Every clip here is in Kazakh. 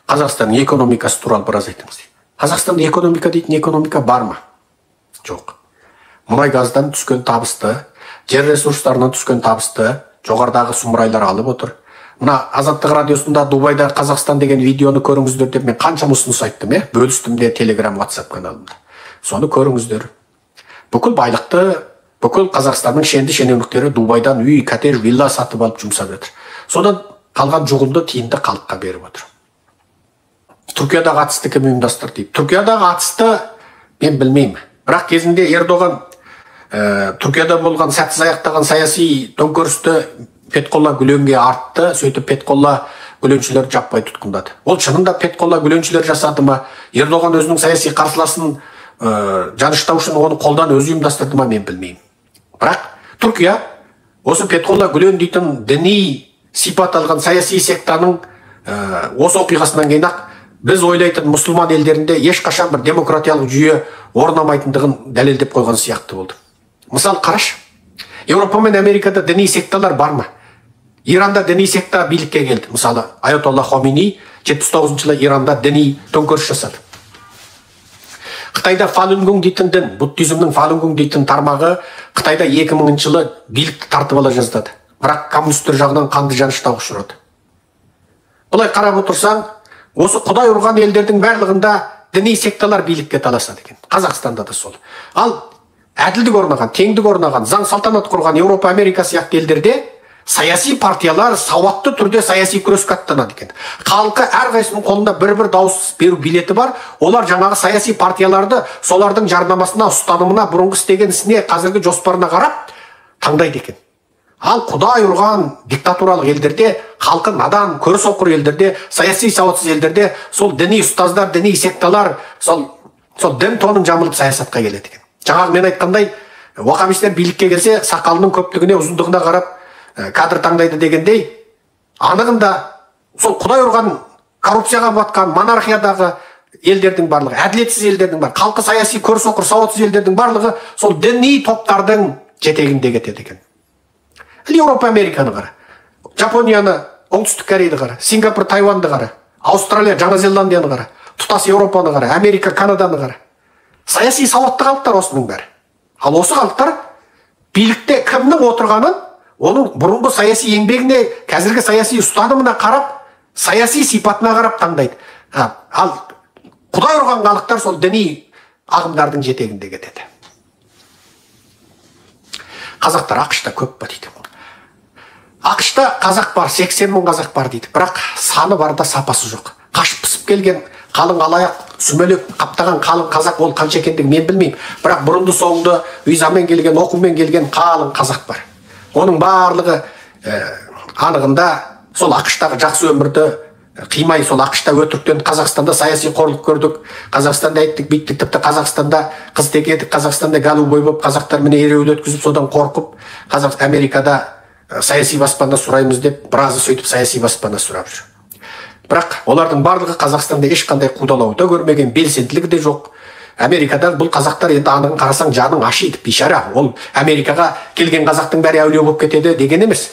Қазақстанның экономикасы туралы біраз айтыңыз дейді. Қазақстанда экономика дейтін экономика бар ма? Жоқ. Мұнай газдан түскен табысты, жер ресурстарынан түскен табысты жоғарыдағы сұмырайлар алып отыр. Мына Азаттық радиосында Дубайда Қазақстан деген видеоны көріңіздер деп мен қаншама ұсыныс айттым, бөлістім де Телеграм, WhatsApp каналымда. Соны көріңіздер. Бүкіл байлықты, бүкіл Қазақстанның шенді шенеуніктері Дубайдан үй, коттедж, вилла сатып алып жұмсап жатыр. Содан қалған жұғымды тиынды халыққа беріп отыр. Түркиядағы атысты кім ұйымдастырды дейді. Түркиядағы атысты мен білмеймін. Бірақ кезінде Ердоған Түркияда болған сәтсіз аяқтаған саяси төңкерісті Фетхолла Гүленге артты, сөйтіп Фетхолла Гүленшілер жаппай тұтқындады. Ол шынында Фетхолла Гүленшілер жасады ма? Ердоған өзінің саяси қарсыласын жаныштау үшін оны қолдан өзі ұйымдастырды ма, мен білмеймін. Бірақ Түркия осы Фетхолла Гүлен дейтін діни сипат алған саяси сектаның осы оқиғасынан кейін ақ біз ойлайтын мұсылман елдерінде ешқашан бір демократиялық жүйе орнамайтындығын дәлелдеп қойған сияқты болды. Мысал қараш, Еуропа мен Америкада діни секталар бар ма? Иранда діни секта билікке келді. Мысалы, Аятолла Хомейни 79 жылы Иранда діни төңкеріс жасады. Қытайда Фалунь дейтін дін, буддизмнің Фалунь дейтін тармағы Қытайда 2000 жылы билікті тартып ала жаздады. Бірақ коммунистер жағынан қанды жаныштауға ұшырады. Былай қарап отырсаң, осы Құдай ұрған елдердің барлығында діни секталар билікке таласады екен. Қазақстанда да сол. Ал әділдік орнаған, теңдік орнаған, заң салтанат құрған Еуропа, Америка сияқты елдерде саяси партиялар сауатты түрде саяси күреске аттанады екен. Халқы әрқайсының қолында бір-бір дауыс беру билеті бар. Олар жаңағы саяси партияларды солардың жарнамасына, ұстанымына, бұрынғы істеген ісіне, қазіргі жоспарына қарап таңдайды екен. Ал Құдай ұрған диктатуралық елдерде, халқы надан, көрсоқыр елдерде, саяси сауатсыз елдерде сол діни ұстаздар, діни секталар сол дін тонын жамылып саясатқа келеді екен. Жаңағы мен айтқандай, уақабистер билікке келсе, сақалының көптігіне, ұзындығына қарап кадр таңдайды дегендей, анығында сол Құдай ұрған коррупцияға батқан монархиядағы елдердің барлығы, әділетсіз елдердің барлығы, халқы саяси көрсоқыр, сауатсыз елдердің барлығы сол діни топтардың жетегінде кетеді екен. Еуропа, Американы қара, Жапонияны, Оңтүстік Кореяны қара, Сингапур, Тайванды қара, Аустралия, Жаңа Зеландияны қара, тұтас Еуропаны қара, Америка, Канаданы қара. Саяси сауатты халықтар осының бәрі. Ал осы халықтар билікте кімнің отырғанын, оның бұрынғы саяси еңбегіне, қазіргі саяси ұстанымына қарап, саяси сипатына қарап таңдайды. Ал Құдай ұрған халықтар сол діни ағымдардың жетегінде кетеді. Қазақтар АҚШ-та көп па дейді. АҚШ-та қазақ бар, 80 мың қазақ бар дейді. Бірақ саны бар да сапасы жоқ. Қашып пысып келген қалың алаяқ, сүмелек қаптаған қалың қазақ ол қанша екендігін мен білмеймін. Бірақ бұрынды соңды визамен келген, оқумен келген қалың қазақ бар. Оның барлығы анығында сол АҚШ-тағы жақсы өмірді қимай, сол АҚШ-та өтіріктен Қазақстанда саяси қорлық көрдік, Қазақстанда айттық, бүйттік, тіпті Қазақстанда қыз текедік, Қазақстанда голубой болып қазақтармен ереуіл өткізіп, содан қорқып, Америкада саяси баспана сұраймыз деп, біразы сөйтіп саяси баспана сұрап жүр. Бірақ олардың барлығы Қазақстанда ешқандай қудалауды да көрмеген, белсенділігі де жоқ. Америкада бұл қазақтар енді анығын қарасаң жаның ашиды, бейшара. Ол Америкаға келген қазақтың бәрі әулие болып кетеді деген емес.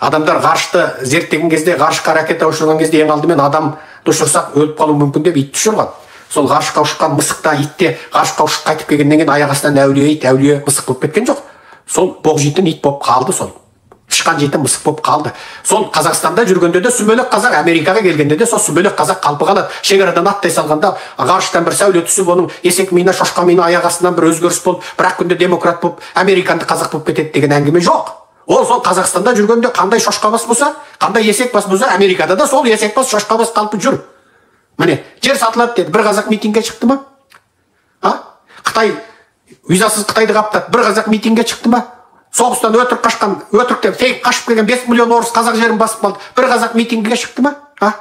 Адамдар ғарышты зерттеген кезде, ғарышқа ракета ұшырған кезде ең алдымен адамды ұшырсақ өліп қалуы мүмкін деп итті ұшырған. Сол ғарышқа ұшқан мысық та, ит те ғарышқа ұшып қайтып келгеннен кейін аяқ астынан әулие ит, әулие мысық болып кеткен жоқ. Сол боқ жейтін ит болып қалды, сол. Тышқан жейтін мысық болып қалды. Сол Қазақстанда жүргенде де сүмелек қазақ, Америкаға келгенде де сол сүмелек қазақ қалпы қалады. Шекарадан аттай салғанда ғарыштан бір сәуле түсіп, оның есек миына, шошқа миына аяқ астынан бір өзгеріс болып, бір ақ күнде демократ болып, американды қазақ болып кетеді деген әңгіме жоқ. Ол сол Қазақстанда жүргенде қандай шошқа бас болса, қандай есек бас болса, Америкада да сол есек бас, шошқа бас қалпы жүр. Міне, жер сатылады деді. Бір қазақ митингке шықты ма? А? Қытай визасыз Қытайды қаптады. Бір қазақ митингке шықты ма? Соғыстан өтірік қашқан, өтіріктен фейк қашып келген 5 миллион орыс қазақ жерін басып қалды. Бір қазақ митингке шықты ма? А?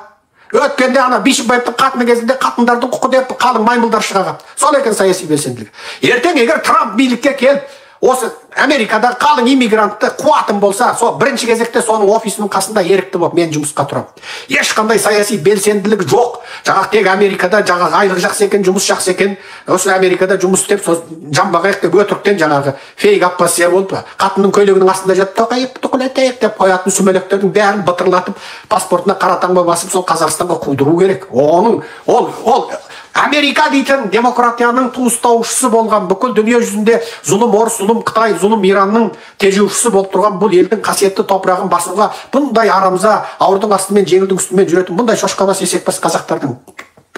Өткенде ана Бишімбаевтың қатыны кезінде қатындардың құқы деп қалың маймылдар шыға қалды. Сол екен саяси белсенділік. Ертең егер Трамп билікке келіп, осы Америкада қалың иммигрантты қуатым болса, сол бірінші кезекте соның офисінің қасында ерікті болып мен жұмысқа тұрамын. Ешқандай саяси белсенділік жоқ. Жаңағы тек Америкада жаңағы айлық жақсы екен, жұмыс жақсы екен, осы Америкада жұмыс істеп, сол жамбағайық деп өтіріктен жаңағы фейк оппозиция болып, қатынның көйлегінің астында жатып тоқайып, тоқылетейік деп қоятын сүмелектердің бәрін бытырлатып, паспортына қара таңба басып, сол Қазақстанға қудыру керек. Оның ол Америка дейтін демократияның туыстаушысы болған, бүкіл дүние жүзінде зұлым орыс, зұлым Қытай, зұлым Иранның тежеушісі болып тұрған бұл елдің қасиетті топырағын басуға бұндай арамза, ауырдың астымен, жеңілдің үстімен жүретін бұндай шошқабас, есекбас қазақтардың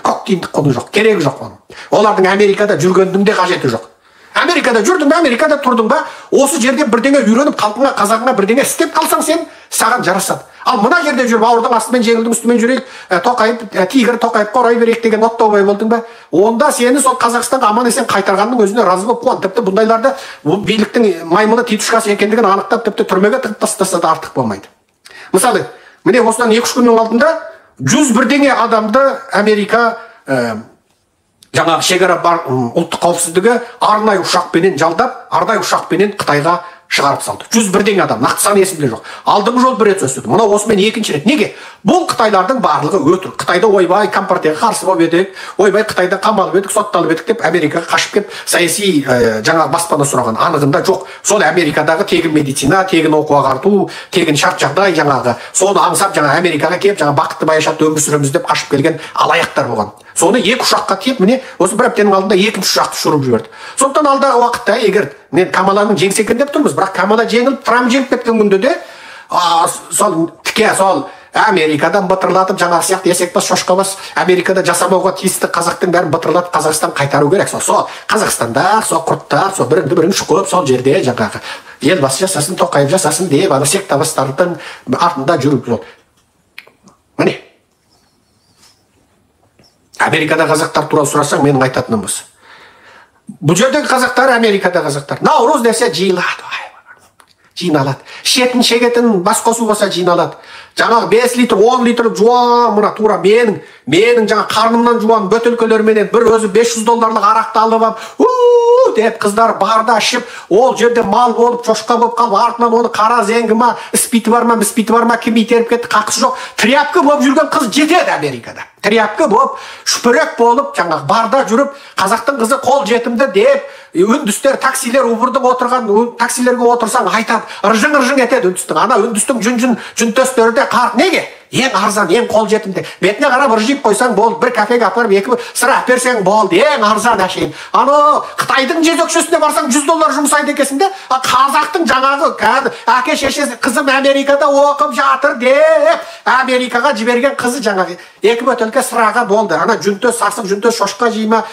көк тиындық құны жоқ, керегі жоқ оның. Олардың Америкада жүргендің де қажеті жоқ. Америкада жүрдің бе, Америкада тұрдың ба, осы жерде бірдеңе үйреніп, халқыңа, қазағыңа бірдеңе істеп қалсаң сен, саған жарасады. Ал мына жерде жүріп, ауырдың астымен, жеңілдің үстімен жүрейік, Тоқаев, тигр Тоқаевқа орай берейік деген оттаубай болдың ба, онда сені сол Қазақстанға аман есен қайтарғанның өзіне разы болып қуан. Тіпті бұндайларды биліктің маймылы титушкасы екендігін анықтап, тіпті түрмеге тығып тастаса да артық болмайды. Мысалы, міне осыдан 2-3 күннің алдында 100 бірдеңе адамды Америка жаңағы шекара бар ұлттық қауіпсіздігі арнайы ұшақпенен жалдап, арнайы ұшақпенен Қытайға шығарып салды. 100 бірдеңе адам, нақты саны есімде жоқ. Алдыңғы жол бір рет өсті. Мынау осымен екінші рет. Неге? Бұл қытайлардың барлығы өтірік. Қытайда ойбай компартияға қарсы болып едік, ойбай Қытайда қамалып едік, сотталып едік деп Америкаға қашып келіп саяси жаңағы баспана сұраған. Анығында жоқ. Сол Америкадағы тегін медицина, тегін оқу ағарту, тегін шарт жағдай жаңағы соны аңсап жаңа Америкаға келіп жаңа бақытты баяшатты өмір сүреміз деп қашып келген алаяқтар болған. Соны екі ұшаққа тиеп, міне осы бір аптаның алдында екінші ұшақты ұшырып жіберді. Сондықтан алдағы уақытта егер мен Камаланың жеңсе екен деп тұрмыз, бірақ Камала жеңіліп, Трамп жеңіп кеткен күнде де сол тіке сол Америкадан бытырлатып жаңағы сияқты есекбас, шошқабас Америкада жасамауға тиісті қазақтың бәрін бытырлатып Қазақстан қайтару керек. Сол Қазақстанда, сол құрттар, сол біріңді бірің шұқып, сол жерде жаңағы Елбасы жасасын, Тоқаев жасасын деп ана сектабастардың артында жүріп. Міне Америкада қазақтар туралы сұрасаң, менің айтатыным осы. Бұл жердегі қазақтар, Америкада қазақтар. Наурыз десе жиылады, жиналады. Шетін шегетін бас қосу болса жиналады. Жаңағы 5 литр, 10 литр жуан, мына тура менің жаңа қарнымнан жуан бөтелкелерменен бір өзі 500 долларлық арақты алып алып, у деп қыздар барда ішіп, ол жерде мал болып, шошқа болып қалып, артынан оны қара зеңгі ма, іспиті бар ма, біспиті бар ма, кім итеріп кетті, қақысы жоқ. Тряпка болып жүрген қыз жетеді Америкада. Тряпка болып, шүпірек болып, жаңағы барда жүріп, қазақтың қызы қол жетімді деп, үндістер, таксилер, Убердің отырған таксилерге отырсаң айтады, ыржың-ыржың етеді үндістің. Ана үндістің жүн-жүн, жүнтөстері де қар. Неге? Ең арзан, ең қол жетімді. Бетіне қарап ыржиып қойсаң болды, бір кафеге апарып, екі сыра әперсең болды, ең арзан әшейін. Ано Қытайдың жезөкшесіне барсаң 100 доллар жұмсайды екенсің де, қазақтың жаңағы әке шешесі қызым Америкада оқып жатыр деп Америкаға жіберген қызы жаңағы екі бөтелке сыраға болды. Ана жүнтөс, сасық жүнтөс шошқа жей ма,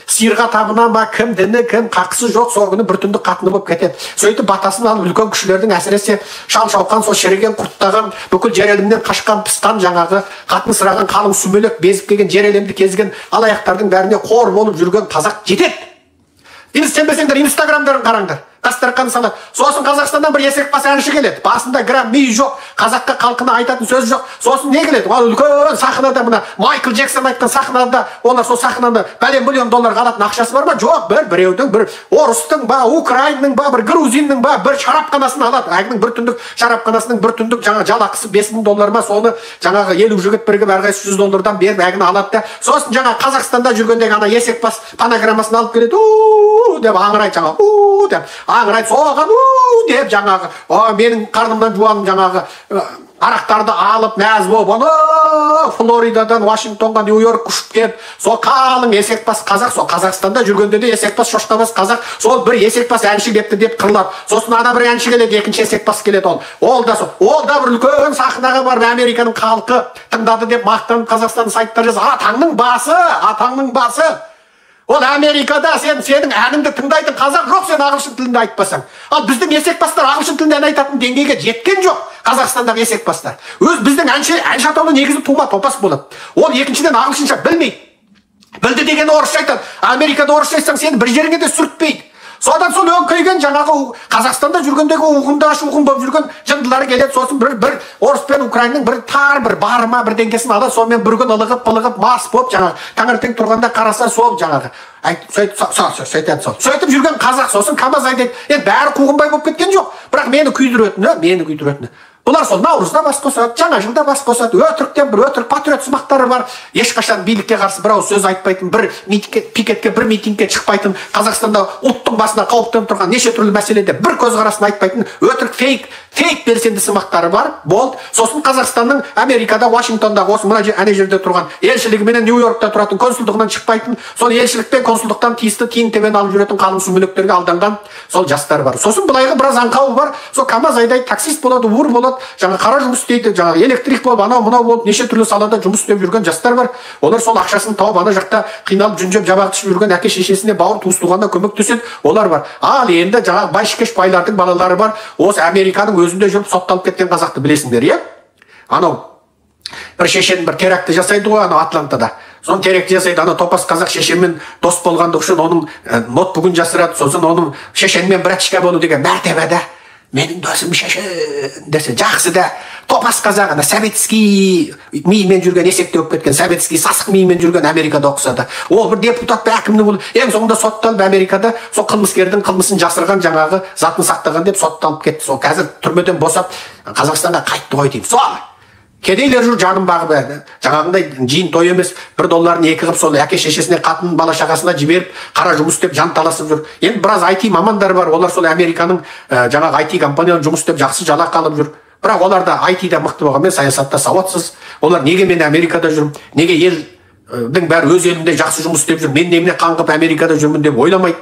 сиырға табына ма, кім діні, кім қақысы жоқ, сол күні бір түндік қатыны болып кетеді. Сөйтіп батасын алып үлкен кішілердің әсіресе шал шауқан, сол шіріген, құрттаған, бүкіл жер әлемнен қашқан, пысқан жаңағы қатын сыраған қалың сүмелек безіп келген, жер әлемді кезген алаяқтардың бәріне қор болып жүрген қазақ жетеді. Сенбесеңдер инстаграмдарын қараңдар. Дастарқан салады. Сосын Қазақстаннан бір есекбас әнші келеді. Басында грамм ми жоқ, қазаққа халқына айтатын сөз жоқ. Сосын не келеді? Ол үлкен сахнада мына Майкл Джексон айтқан сахнада, олар сол сахнада бәлен миллион долларға алатын ақшасы бар ма? Жоқ, бір біреудің, бір орыстың ба, украинның ба, бір грузиннің ба, бір шарапханасын алады. Әлгінің бір түндік шарапханасының бір түндік жаңа жалақысы 5000 доллар ма, соны жаңағы 50 жігіт бірігіп әрқайсысы 100 доллардан беріп әлгіні алады да. Сосын жаңа Қазақстанда жүргендегі ана есекбас фонограммасын алып келеді. У деп аңырайды жаңа. У деп аңырайды, соған у деп жаңағы, менің қарнымнан жуан жаңағы арақтарды алып мәз болып, ана Флоридадан Вашингтонға, Нью-Йорк ұшып келіп, сол қалың есекбас қазақ, сол Қазақстанда жүргенде де есекбас, шошқабас қазақ, сол бір есекбас әнші келіпті деп қырылады. Сосын ана бір әнші келеді, екінші есекбас келеді ол. Ол да сол, ол да бір үлкен сахнаға барып Американың халқы тыңдады деп мақтанып Қазақстан сайттар жазады. Атаңның басы, атаңның басы. Ол Америкада сенің әніңді тыңдайтын қазақ жоқ, сен ағылшын тілінде айтпасаң. Ал біздің есекбастар ағылшын тілінде ән айтатын деңгейге жеткен жоқ. Қазақстандағы есекбастар. Өз біздің әнші атаулы негізі тума топас болады. Ол екіншіден ағылшынша білмейді. Білді деген орысша айтады. Америкада орысша айтсаң сені бір жеріңе де сүртпейді. Содан сол өңкейген жаңағы Қазақстанда жүргендегі уғында шуғын болып жүрген жындылар келеді, сосын бір орыс пен украинның бір тар бір барма бірдеңкесін алады, сонымен бір күн ылығып пылығып мас болып жаңағы таңертең тұрғанда қараса сол жаңағы сөйтіп жүрген қазақ. Сосын КамАЗ айдайды. Енді бәрі қуғынбай болып кеткен жоқ, бірақ мені күйдіретіні бұлар сол наурызда бас қосады, жаңа жылда бас қосады, өтіріктен бір өтірік патриот сымақтары бар, ешқашан билікке қарсы бір ауыз сөз айтпайтын, бір пикетке, бір митингке шықпайтын, Қазақстанда ұлттың басына қауіп төніп тұрған неше түрлі мәселеде бір көзқарасын айтпайтын өтірік фейк белсенді сымақтары бар болды. Сосын Қазақстанның Америкада, Вашингтондағы осы мына әне жерде тұрған елшілігіменен Нью-Йоркта тұратын консулдығынан шықпайтын, сол елшілік пен консулдықтан тиісті тиын тебен алып жүретін қалың сүмелектерге алданған сол жастар бар. Сосын былайғы біраз аңқауы бар, сол КамАЗ айдайды, таксист болады, ур болады, жаңа қара жұмыс істейді, жаңағы электрик болып, анау мынау болып, неше түрлі салада жұмыс істеп жүрген жастар бар. Олар сол ақшасын тауып ана жақта қиналып жүн жеп жабағы түсіп жүрген әке шешесіне, бауыр туыс туғанына көмектеседі, олар бар. Ал енді жаңағы байшыкеш байлардың балалары бар, осы Американың өзінде жүріп сотталып кеткен қазақты білесіңдер, иә? Анау бір шешен бір теракті жасайды ғой анау Атлантада. Соны теракті жасайды, ана топас қазақ шешенмен дос болғандығы үшін оның ноутбугін жасырады, сосын оның шешенмен братишка болу деген мәртебе да. Менің досым шешен десе жақсы да, топас қазақ ана советский мимен жүрген, есепте болып кеткен советский сасық мимен жүрген Америкада оқыса да, ол бір депутат па әкімнің ұлы, ең соңында сотталып Америкада сол қылмыскердің қылмысын жасырған, жаңағы затын сақтаған деп сотталып кетті. Сол қазір түрмеден босап Қазақстанға қайтты ғой деймін. Сол кедейлер жүр жанын бағып, жаңағындай жиын той емес, 1 долларын 2 қылып сол әке шешесіне, қатын бала шағасына жіберіп қара жұмыс істеп жан таласып жүр. Енді біраз IT мамандар бар, олар сол Американың жаңағы IT компанияларында жұмыс істеп жақсы жалақы алып жүр. Бірақ олар да IT-да мықты болғанмен саясатта сауатсыз. Олар неге мен Америкада жүрмін, неге елдің бәрі өз елінде жақсы жұмыс істеп жүр, мен немене қаңғып Америкада жүрмін деп ойламайды.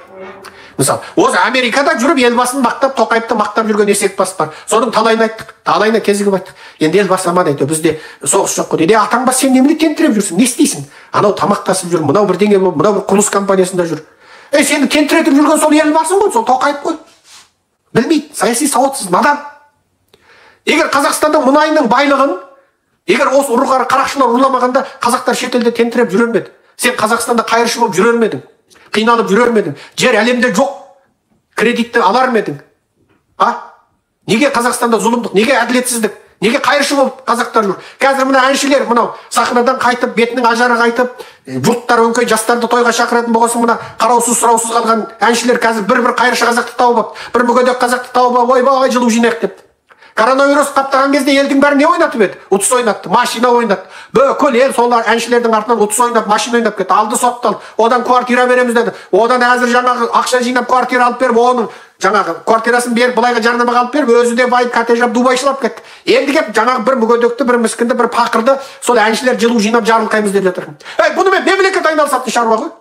Мысалы, осы Америкада жүріп елбасын мақтап, Тоқаевты мақтап жүрген есекбас бар. Соның талайын айттық, талайына кезігіп айттық. Енді елбасы аман айтты, бізде соғыс жоқ қой дейді. Атаң бас, сен немене тентіреп жүрсің, не істейсің? Анау тамақтасып жүр, мынау бірдеңе болып, мынау бір құрылыс компаниясында жүр. Ей, сені тентіретіп жүрген сол елбасың ғой, сол Тоқаев қой. Білмейді, саяси сауатсыз, надан. Егер Қазақстанда мұнайының байлығын, егер осы ұры-қары қарақшылар ұрламағанда, қазақтар шетелде тентіреп жүрер ме еді? Сен Қазақстанда қайыршы болып жүрер ме едің? Қиналып жүрер ме едің? Жер әлемде жоқ, кредитті алар ма едің? А? Неге Қазақстанда зұлымдық, неге әділетсіздік, неге қайыршы болып қазақтар жүр? Қазір мына әншілер мынау сахнадан қайтып, бетінің ажары қайтып, жұрттар өңкей жастарды тойға шақыратын болған соң мына қараусыз сұраусыз қалған әншілер қазір бір-бір қайыршы қазақты тауып алып, бір мүгедек қазақты тауып алып, ойбай жылу жинайық деп. Коронавирус қаптаған кезде елдің бәрі не ойнатып еді? Ұтыс ойнатты, машина ойнатты. Бүкіл ел сол әншілердің артынан ұтыс ойнап, машина ойнап кетті. Алды сотталды. Одан квартира береміз деді. Одан әзір жаңағы ақша жинап квартира алып беріп, оның жаңағы квартирасын беріп, былайға жарнамаға алып беріп, өзі де байып, коттедж алып, Дубайшылап кетті. Енді кеп жаңағы бір мүгедекті, бір міскінді, бір пақырды сол әншілер жылу жинап жарылқаймыз деп жатыр. Ей, бұнымен мемлекет айналысатын шаруа ғой.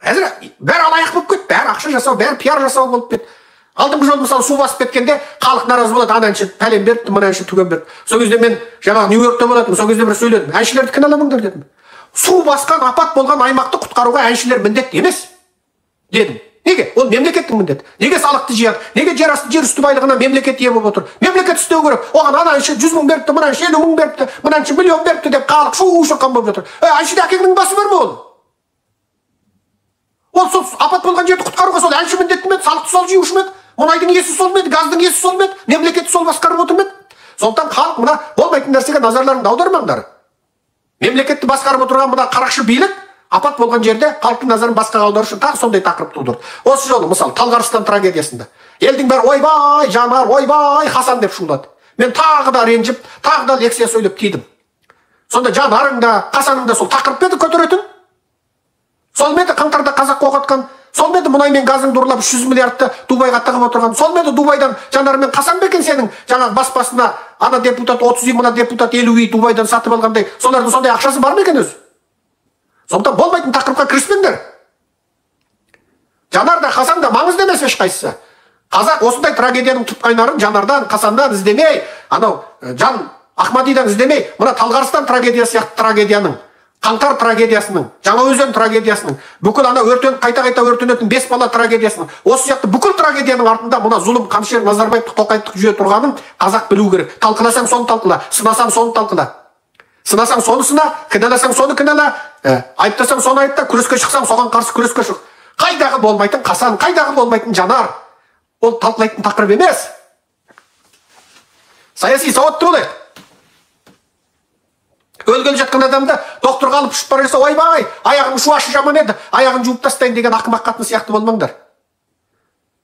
Әзір бәрі алаяқ болып кетті, бәрі ақша жасау, бәрі пиар жасау болып кетті. Алдыңғы жолы мысалы су басып кеткенде халық наразы болады, ана әнші пәлен беріпті, мына әнші түген беріпті. Сол кезде мен жаңағы Нью-Йоркта болатынмын, сол кезде бір сөйледім. Әншілерді кінәламаңдар дедім. Су басқан, апат болған аймақты құтқаруға әншілер міндетті емес дедім. Неге? Ол мемлекеттің міндеті. Неге салықты жияды? Неге жер асты, жер үсті байлығына мемлекет ие болып отыр? Мемлекет істеу керек. Оған ана әнші 100 мың беріпті, мына әнші 50 мың беріпті, мына әнші миллион беріпті деп халық шу шыққан болып жатыр. Әншіде әкеңнің басы бар ма ол? Ол сол апат болған жерді құтқаруға сол әнші міндетті ме еді, салықты сол жиюшы ма еді, мұнайдың иесі сол ма еді, газдың иесі сол ма еді, мемлекетті сол басқарып отыр ма еді? Сондықтан халық мына болмайтын нәрсеге назарларыңды аудармаңдар. Мемлекетті басқарып отырған мына қарақшы билік апат болған жерде халықтың назарын басқаға аудару үшін тағы сондай тақырып тудырды. Осы жолы мысалы Талғарстан трагедиясында елдің бәрі ойбай Жанар, ойбай Хасан деп шулады. Мен тағы да ренжіп, тағы да лекция сөйлеп тидім. Сонда Жанарың да, Хасаның да сол тақырып еді көтеретін. Сол ма еді қаңтарда қазақ оқ атқан, сол ма еді мұнай мен газыңды ұрлап 300 миллиардты Дубайға тығып отырған, сол ма еді Дубайдан Жанар мен Хасан ба екен сенің жаңағы бас басына ана депутат 30 үй, мына депутат 50 үй Дубайдан сатып алғандай, солардың сондай ақшасы бар ма екен өзі? Сондықтан болмайтын тақырыпқа кіріспеңдер. Жанар да Хасан да маңызды емес ешқайсысы. Қазақ осындай трагедияның түп қайнарын Жанардан, Хасандан іздемей, анау Жан Ахмадидан іздемей, мына Талғарстан трагедиясы сияқты трагедияның, Қаңтар трагедиясының, Жаңаөзен трагедиясының, бүкіл ана өртен қайта-қайта өртенетін 5 бала трагедиясының, осы сияқты бүкіл трагедияның артында мына зұлым қанішер Назарбаевтық Тоқаевтық жүйе тұрғанын қазақ білу керек. Талқыласаң соны талқыла, сынасаң соны талқыла. Сынасаң соны сына, кінәласаң соны кінәла, айыптасаң соны айыпта, күреске шықсаң соған қарсы күреске шық. Қайдағы болмайтын Қасан, қайдағы болмайтын Жанар. Ол талқылайтын тақырып емес. Саяси сауатты болайық. Өлгелі жатқан адамды докторға алып ұшып бара жатса, ойбай, аяғының шуашы жаман еді, аяғын жуып тастайын деген ақымақ қатын сияқты болмаңдар.